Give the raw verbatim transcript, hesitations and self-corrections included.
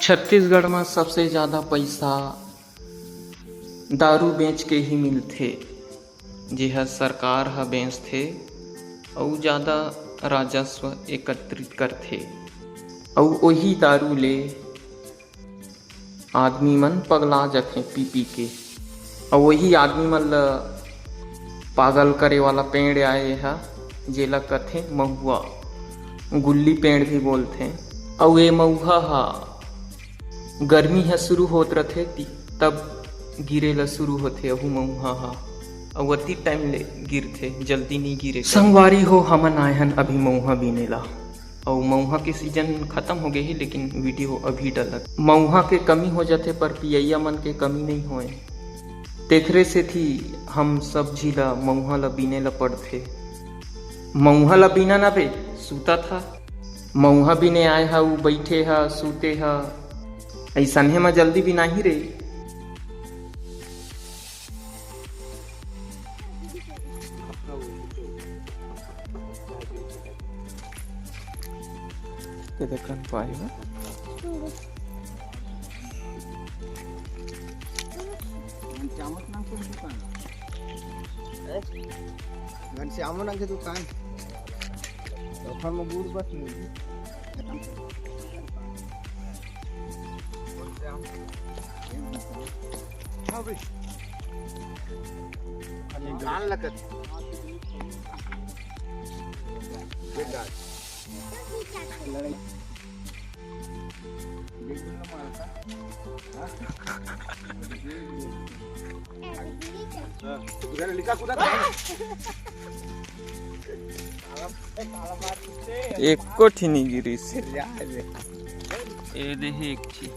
छत्तीसगढ़ म सबसे जादा पइसा दारू बेच के ही मिलथे, जेह सरकार ह बेचथे अउ जादा राजस्व एकत्रित करथे। अउ ओही दारू ले आदमी मन पगला जथे पी पी के। अउ ओही आदमी मन ल पागल करे वाला पेड़ आए ह, जेला कथे महुआ, गुल्ली पेड़ भी बोलथे। अउ ए महुआ ह गर्मी ह शुरू होत रथे ती-, तब गिरे ल शुरू होथे अहू मउहा ह। अउ अति टाइम ले गिरथे, जल्दी नी गिरे। संगवारी हो, हमन आए हन अभी मउहा बीने ला। अउ मउहा के सीजन खत्म हो गे हे, लेकिन वीडियो अभी डलत। मउहा के कमी हो जाथे, पर पियैया मन के कमी नइ होय। तेखरे सेती हम सब झी ला मउहा ला बीने ला पड़थे। मउहा ला बीना ना बे, सूता था। मउहा बीने आए हा, ऊ बइठे हा, सूते हा, अइसनहे म जल्दी बिनाही रे। के देखन पाए हो। घनश्यामो नाम के दुकान। घनश्यामो नाम के दुकान। तो हम बूढ़ बस नहीं। हाँ भाई। कान लगत। ये गाछ। लड़ाई। बिल्कुल ना मारता। हाँ? हाँ। इधर लिखा कूदा था। एको ठी नी गिरिस। ए देहे एक ठी।